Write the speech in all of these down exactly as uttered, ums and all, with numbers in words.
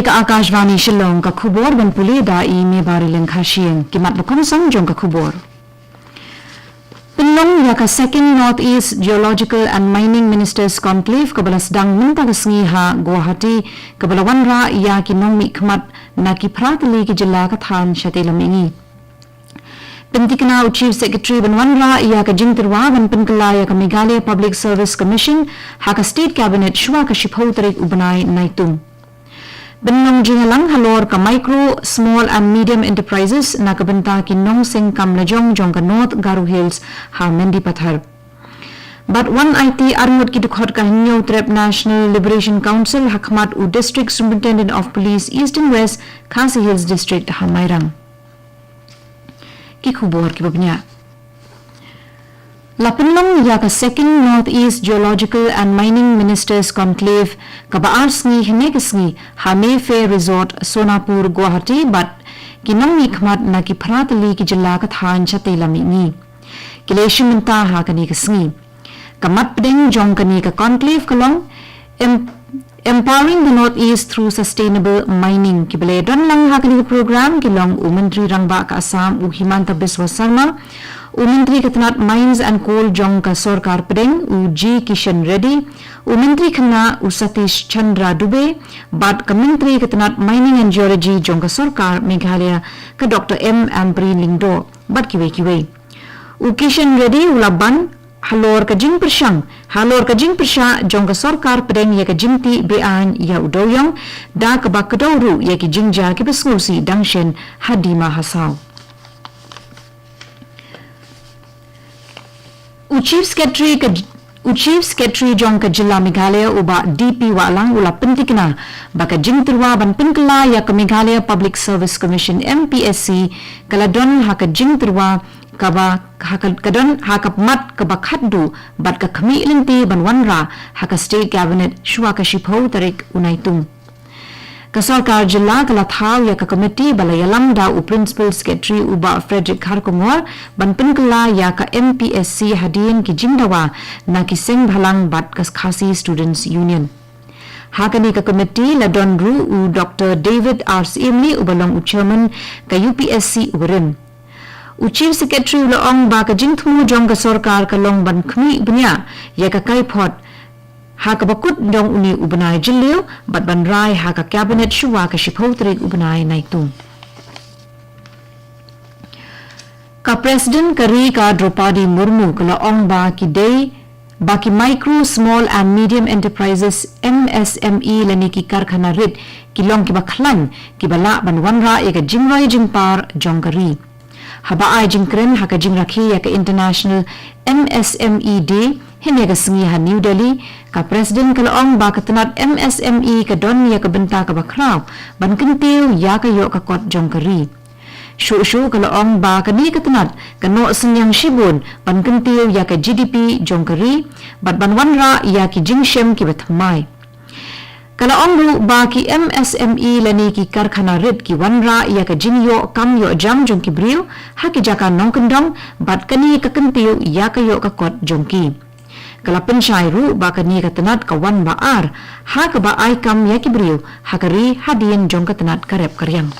Ka Akashvani Shillong, ka khubor ban pule da i Mebari Lengkhashieng. Ki mat ba kongsan jong ka khubor. Pynlong ïa ka Second Northeast Geological and Mining Ministers Conclave kaba la sdang mynta ka sngi ha Guwahati, kaba la wanrah ïa ki nongmihkhmat na ki phra tylli ki jylla ka thaiñ shatei lam mihngi. Pynthikna u Chief Secretary ban wanrah ïa ka jingtyrwa ban pynkylla ïa ka Meghalaya Public Service Commission ha ka State Cabinet shuwa ka shiphew tarik u bnai Naitung. Pynlong jingïalang halor ka Micro, Small and Medium Enterprises na ka bynta ki nongseng kam lajong jong ka North Garo Hills ha Mendipathar. Bad wan aiti arngut ki dkhot ka Hynñiewtrep National Liberation Council ha khmat u District Superintendent of Police Eastern West Khasi Hills District ha Mairang. Ki khubor kiba bniah. La pynlong ïa ka Second Northeast Geological and Mining Ministers Conclave kaba ar sngi hynne ka sngi ha Mayfair Resort, Sonapur, Guwahati, bad ki nongmihkhmat na ki phra tylli ki jylla ka thaiñ shatei lam mihngi. Ki la ïashim bynta ha kane ka sngi. Ka mat pdeng jong kane ka conclave ka long Em-, Empowering the Northeast through Sustainable Mining. Kiba la ïadon lang ha kane ka program ki long u Myntri Rangbah ka Assam u Himanta Biswa Sarma, u Myntri ka tnat Mines and Coal jong ka Sorkar Pdeng u G Kishan Reddy, u Myntri Khynnah u Satish Chandra Dubey, bad ka Myntri ka tnat Mining and Geology jong ka Sorkar Meghalaya ka Doctor M Ampareen Lyngdoh, bad kiwei kiwei. U Kishan Reddy u la ban halor ka jingpyrshang, halor ka jingpyrshah jong ka Sorkar Pdeng ïa ka jingtih beaiñ ïa u dewïong, da kaba kdew ruh ïa ki jingjia kiba sngewsih dang shen ha Dima Hasao. U Chief Secretary ka, u Chief Secretary jong ka Jylla Meghalaya u Bah D P Wahlang u la pynthikna ba ka jingtyrwa ban pynkylla ïa ka Meghalaya Public Service Commission, M P S C, ka la don ha ka jingtyrwa kaba, ha ka, ka don ha ka mat kaba khatduh bad ka khmih lynti ban wanrah ha ka State Cabinet shuwa ka shiphew tarik u Naitung. Ka Sorkar Jylla ka la thaw ïa ka komiti ba la ïalam da u Principal Secretary u Bah Frederick Kharkongor ban pynkylla ïa ka M P S C hadien ki jingdawa na ki seng bhalang bad ka Khasi Students Union. Ha kane ka komiti la don ruh u Doctor David R Syiemlieh uba long u Chairman ka U P S C uba rim. U Chief Secretary u la ong ba ka jingthmu jong ka Sorkar ka long ban khmih bniah ïa ka kaiphod ha kaba kut jong une u bnai Jylliew bad ban rai ha ka Cabinet shuwa ka shiphew tarik u bnai Naitung. Ka President ka ri ka Droupadi Murmu ka la ong ba ki dei, ba ki Micro, Small and Medium Enterprises, M S M E, lane ki karkhana rit ki long kiba khlaiñ kiba lah ban wanrah ïa ka jingroi jingpar jong ka ri. Haba ai jingkren ha ka jingrakhe ïa ka International M S M E Day hynne ka sngi ha New Delhi, ka President ka la ong ba ka tnat M S M E ka don ïa ka bynta kaba khraw ban kyntiew ïa ka ïoh ka kot jong ka ri. Shuh shuh ka la ong ba kane ka tnat ka noh synñiang shibun ban kyntiew ïa ka G D P jong ka ri bad ban wanrah ïa ki jingshem kiba thymmai. Ka la ong ruh ba ki M S M E lane ki karkhana rit ki wanrah ïa ka jingïoh kam ïoh jam jong ki briew ha ki jaka nongkyndong bad kane ka kyntiew ïa ka ïoh ka kot jong ki. Ka la pynshai ruh ba kane ka tnat ka wan ba ar ha kaba ai kam ïa ki briew ha ka ri hadien jong ka tnat ka rep ka riang.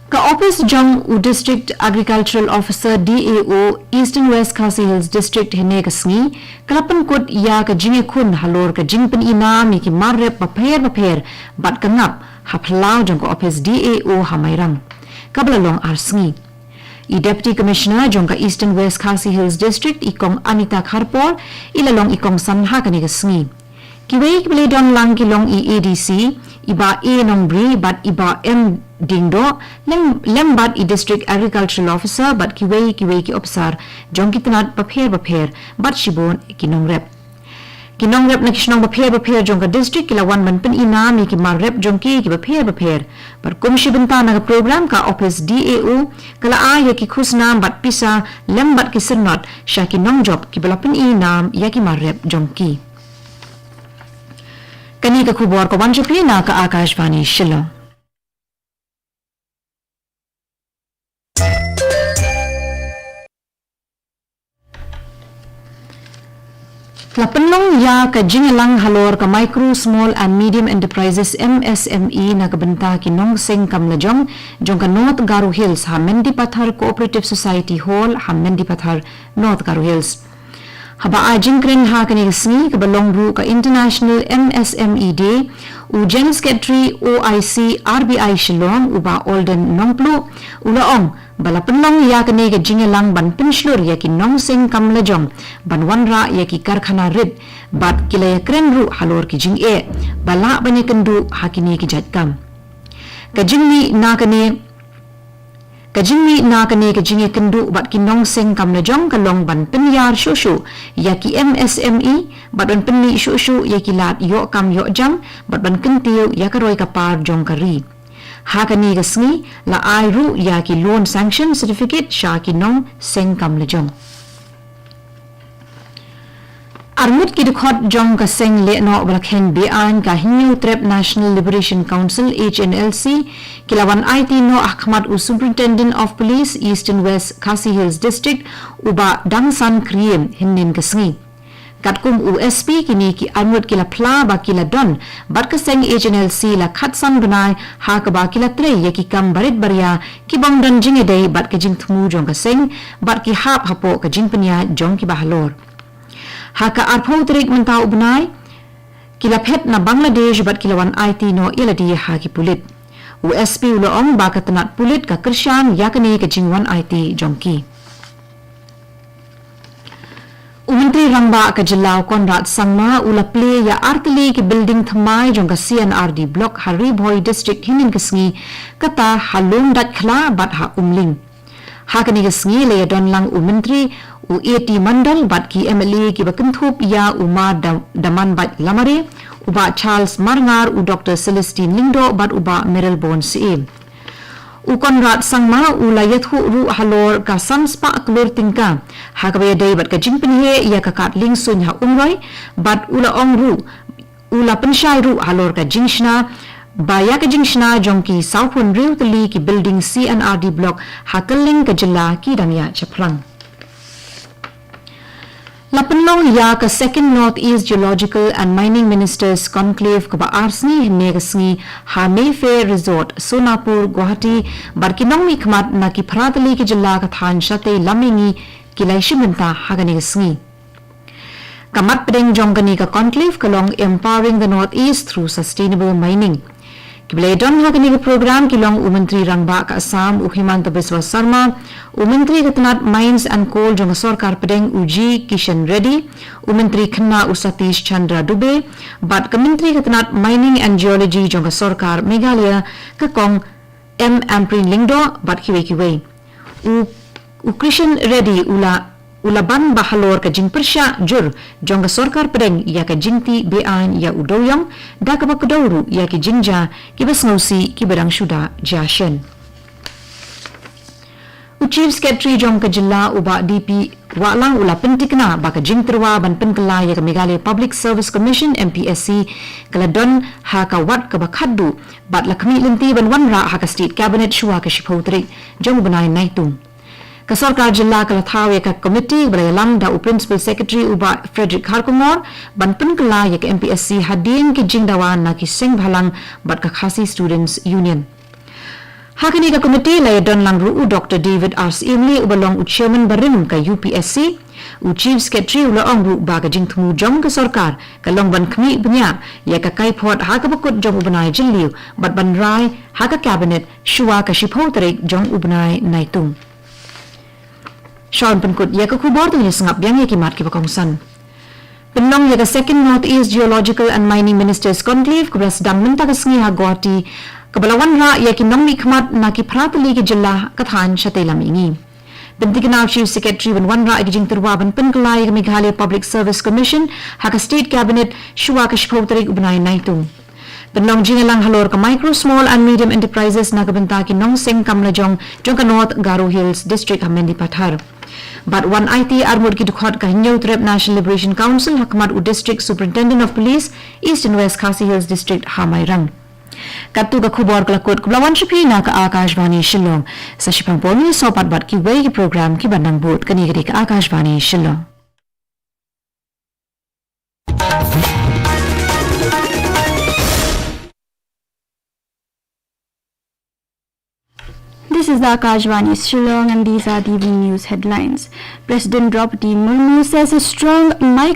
Ka ophis jong u District Agricultural Officer, D A O, Eastern West Khasi Hills District hynne ka sngi ka la pynkut ïa ka jingïakhun halor ka jingpyni nam ïa ki mar rep bapher bapher bad ka ngap ha phyllaw jong ka ophis D A O ha Mairang, kaba la long ar sngi. I Deputy Commissioner jong ka Eastern West Khasi Hills District, i Kong Anita Kharpor, i la long i kongsan ha kane ka sngi. Kiwei kiba la ïadon lang ki long i A D C, i Bah A Nongbri bad i Bah M Diengdoh, lem, lem bad i District Agricultural Officer bad kiwei kiwei ki ophisar jong ki tnat bapher bapher bad shibun ki nongrep. Ki nongrep na ki shnong bapher bapher jong ka district ki la wan ban pyni nam ïa ki mar rep jong ki kiba pher bapher. Bad kum shi bynta na ka program, ka ophis D A O ka la ai ïa ki khusnam bad pisa lem bad ki syrnod sha ki nongjop kiba la pyni nam ïa ki mar rep jong ki. Kane ka khubor ka wan sha phi na ka Akashvani Shillong. La pynlong ïa ka jingïalang halor ka Micro, Small and Medium Enterprises, M S M E, na ka bynta ki nongseng kam lajong jong ka North Garo Hills ha Mendipathar Cooperative Society Hall ha Mendipathar, North Garo Hills. Haba ai jingkren ha kane ka sngi kaba long ruh ka International M S M E Day, u General Secretary O I C R B I Shillong, u Bah Alden Nongpluh, u la ong ba la pynlong ïa kane ka jingïalang ban pynshlur ïa ki nongseng kam lajong ban wanrah ïa ki karkhana rit, bad ki la ïakren ruh halor ki jingeh ba lah ban ïakynduh ha kine ki jait kam. Ka jingmih na kane Ka jingmih na kane ka jingïakynduh bad ki nongseng kam lajong ka long ban pynïar shuh shuh ïa ki M S M E, bad ban pynmih shuh shuh ïa ki lad ïoh kam ïoh jam, bad ban kyntiew ïa ka roi ka par jong ka ri. Ha kane ka sngi la ai ruh ïa ki loan sanction certificate sha ki nongseng kam lajong. Arngut ki dkhot jong ka seng lehnoh ba la kheiñ beaiñ ka Hynñiewtrep National Liberation Council, H N L C, ki la wan aiti noh ha khmat u Superintendent of Police, Eastern West Khasi Hills District, u Bah Dangsan Kriem, hynnin ka sngi. Katkum u S P, kine ki arngut ki la phla ba ki la don bad ka seng H N L C la khatsan bnai, ha kaba ki la trei ïa ki kam barit baria ki bym don jingïadei bad ka jingthmu jong ka seng, bad ki hap hapoh ka jingpynïaid jong kiba halor. Ha ka arphew tarik mynta u bnai, ki la phet na Bangladesh bad ki la wan aiti noh ïa lade ha ki pulit. U S P u la ong ba ka tnat pulit ka kyrshan ïa kane ka jingwan aiti jong ki. U Myntri Rangbah ka jylla u Conrad Sangma u la plie ïa artylli ki building thymmai jong ka C and R D Block ha Ri Bhoi District hynnin ka sngi, kata ha Lumdaitkhla bad ha Umling. Ha kane ka sngi la ïadon lang u Myntri u A T Mondal bad ki M L A kiba kynthup ïa u Ma Da-, Damanbait Lamare, u Bah Charles Marngar, u Doctor Celestine Lyngdoh bad u Bah Mayralborn Syiem. U Conrad Sangma u la ïathuh ruh halor ka san spah klur tyngka ha kaba ïadei bad ka jingpynheh ïa ka kad liengsuiñ ha Umroi, bad u la ong ruh, u la pynshai ruh halor ka jingshna ba ïa ka jingshna jong ki sawphew hynriew tylli ki building C and R D Block ha kylleng ka jylla ki dang ïaid shaphrang. La pynlong ïa ka Second North East Geological and Mining Ministers Conclave kaba ar sngi hynne ka sngi ha Mayfair Resort, Sonapur, Guwahati, bad ki nongmihkhmat na ki phra tylli ki jylla ka thaiñ shatei lam mihngi ki la shim bynta ha kane ka sngi. Ka mat pdeng jong kane ka conclave ka long Empowering the Northeast through Sustainable Mining. Kiba la ïadon ha kane ka program ki long u Myntri Rangbah ka Assam u Himanta Biswa Sarma, u Myntri ka tnat Mines and Coal jong ka Sorkar Pdeng u G Kishan Reddy, u Myntri Khynnah u Satish Chandra Dubey, bad ka Myntri ka tnat Mining and Geology jong ka Sorkar Meghalaya ka Kong M Ampareen Lyngdoh, bad kiwei kiwei. U, u Kishan Reddy u la, u la ban ba halor ka jingpyrshah jur jong ka Sorkar Pdeng ïa ka jingtih beaiñ ïa u dewïong, da kaba kdew ruh ïa ki jingjia kiba sngewsih kiba dang shu da jia shen. U Chief Secretary jong ka jylla u Bah D P Wahlang u la pyntikna ba ka jingtyrwa ban pynkylla ïa ka Meghalaya Public Service Commission, M P S C, ka la don ha ka wat kaba khatduh, bad la khmih lynti ban wanrah ha ka State Cabinet shuwa ka shiphew tarik jong u bnai Naitung. Ka sorkar jylla ka la thaw ïa ka komiti ba la ïalam da u Principal Secretary u Bah Frederick Kharkongor ban pynkylla ïa ka M P S C hadien ki jingdawa na ki seng bhalang bad ka Khasi Students Union. Ha kane ka komiti la ïadon lang ruh u Doctor David R Syiemlieh uba long u Chairman barim ka U P S C. U Chief Secretary u la ong ruh ba ka jingthmu jong ka sorkar ka long ban khmih bniah ïa ka kaiphod ha kaba kut jong u bnai Jylliew bad ban rai ha ka Cabinet shuwa ka shiphew tarik jong u bnai Naitung. Shuwa ban pynkut ïa ka khubor, to ngin sngap biang ïa ki mat kiba kongsan. Pynlong ïa ka Second North East Geological and Mining Ministers Conclave kaba la sdang mynta ka sngi ha Guwahati, kaba la wanrah ïa ki nongmihkhmat na ki phra tylli ki jylla ka thaiñ shatei lam mihngi. Pyntikna u Chief Secretary ban wanrah ïa ka jingtyrwa ban pynkylla ïa ka Meghalaya Public Service Commission ha ka State Cabinet shuwa ka shiphew tarik u bnai Naitung. Pynlong jingïalang halor ka Micro, Small and Medium Enterprises na ka bynta ki nongseng kam lajong jong ka North Garo Hills District ha Mendipathar. Bad wan aiti arngut ki dkhot ka Hynñiewtrep National Liberation Council ha khmat u District Superintendent of Police, Eastern West Khasi Hills District ha Mairang. Katto ka khubor ka la kut, kaba la wan sha phi na ka Akashvani Shillong. Sa shipang por ngin ïasnohpat bad kiwei ki program kiba nang bud. Kane ka dei ka Akashvani Shillong. This is Akashvani Shillong and these are the evening news headlines. President Draupadi Murmu says a strong micro